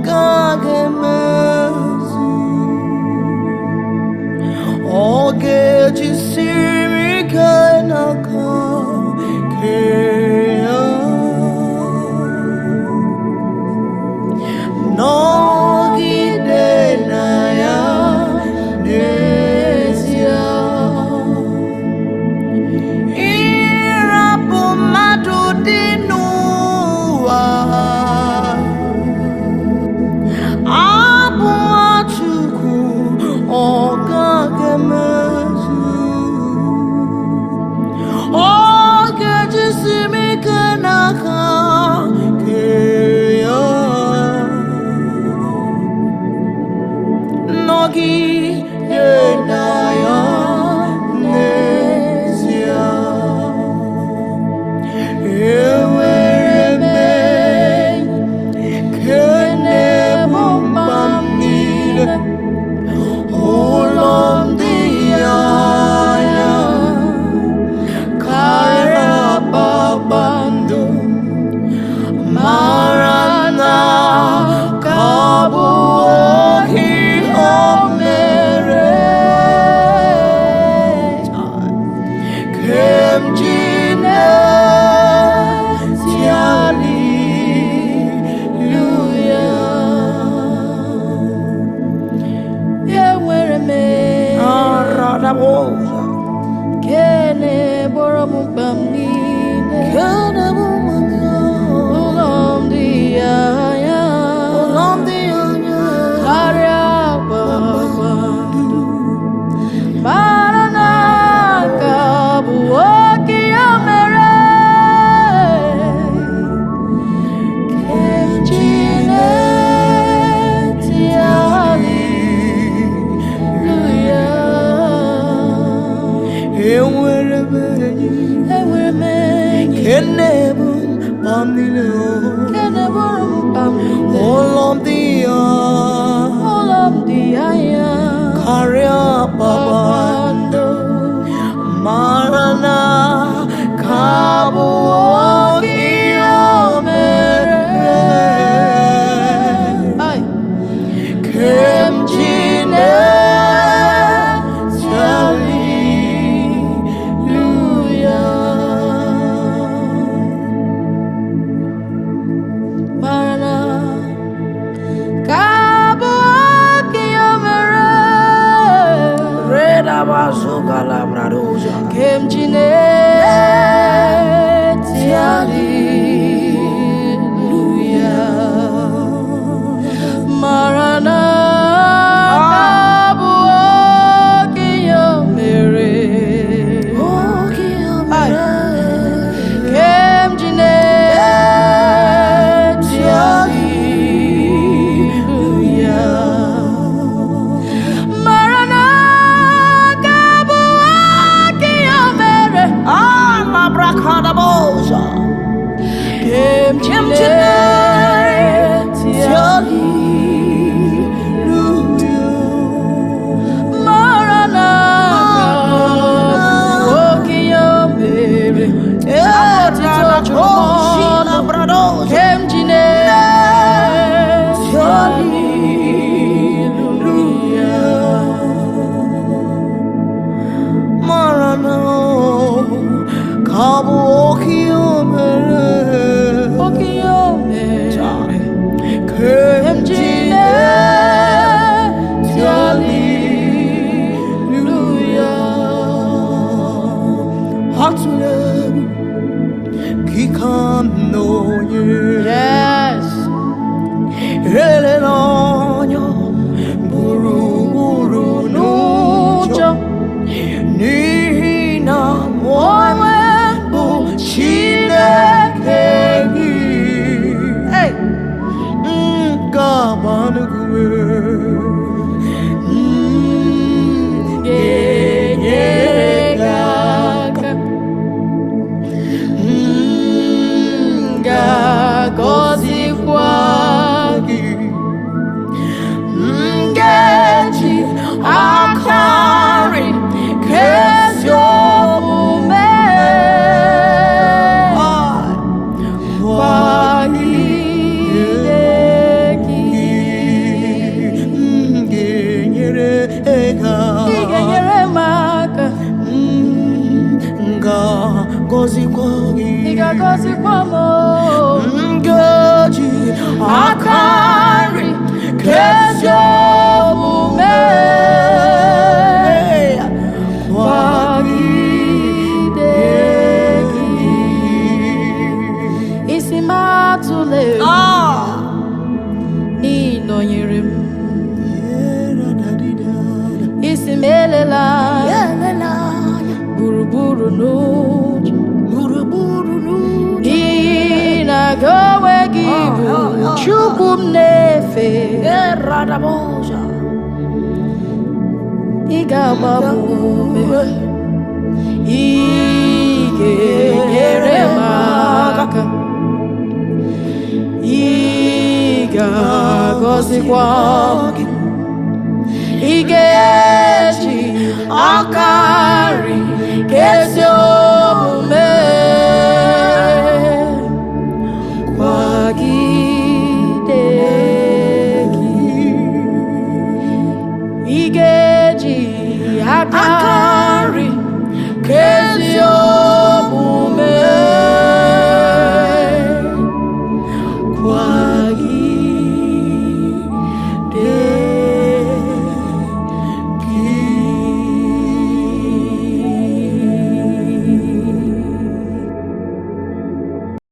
gaghị emezu. Ọ ga-ejisiri ike n'aka nke ya. Nọgide na ya n'ezie. Ịrapụ mmadụ dị n'ụwa abụọ Chukwu, ọ gaghị emezu. Ọ ga-ejisi m ike n'aka nke ya. Nọgide na ya n'ezie. Enwere m enyi nke na-ebu mkpa m niile. Ụlọ m dị ya anya karịa kpakpando. Mara na ka bụ oke o mere kem ji na-eti haleluya. Enwere m enyi Aradabosa. nke na-egboro m mkpa m niile. Ụlọ m dị ya anya karịa kpakpando. Mara na ka bụ oke ya mere nke m ji na-eti haleluya. Enwere m enyi Enwere m enyi nke na-ebu mkpa m niile. nke na-eburu m mkpa m niile. Ụlọ m dị ya Ụlọ m dị anya karịa kpakpando. Mara na ka bụ oke o mere Ai. kem ji na-eti haleluya. Mara na ka bụ oke ya mere Reda bazuka labradoza. nke m ji na-eti haleluya. Mara na ka bụ oke ya mere Oke o Ai. mere nke m ji na-eti haleluya. Mara na ka bụ oke ya mere Ah, labrakadabosa. nke m ji Kem ji na-eti na-eti haleluya. Mara na ka bụ oke ya mere Otito juru m ọnụ nke m ji na-eti haleluya. Mara na ka bụ oke o mere Oke ya mere kem m ji ji na-eti haleluya. Atụla egwu, gị ka m nọnyere. Yes. Elela anya gburugburu n'ụjọ, Ụjọ n'ihi na mụ onwe m bụ Chineke gị. Hey. M ga-agba gị ume. M ga-enyere gị aka. Aka m ga-agọzikwa gị. Gị. M ga-eji aka nri nke ezi Omume kwagide gị. nọnyere m. Isi m elela anya gburugburu n'ụjọ, Gburugburu n'ụjọ. N'ihi na gị onwe gị bụ Chukwu m na-efe. Eradaboja. Ị ga-agba m ume, ị ga-enyere m aka, ị ga-agọzikwa m. Ị ga-eji aka nri nke ezi omume kwagide gị. Ị ga-eji aka Aka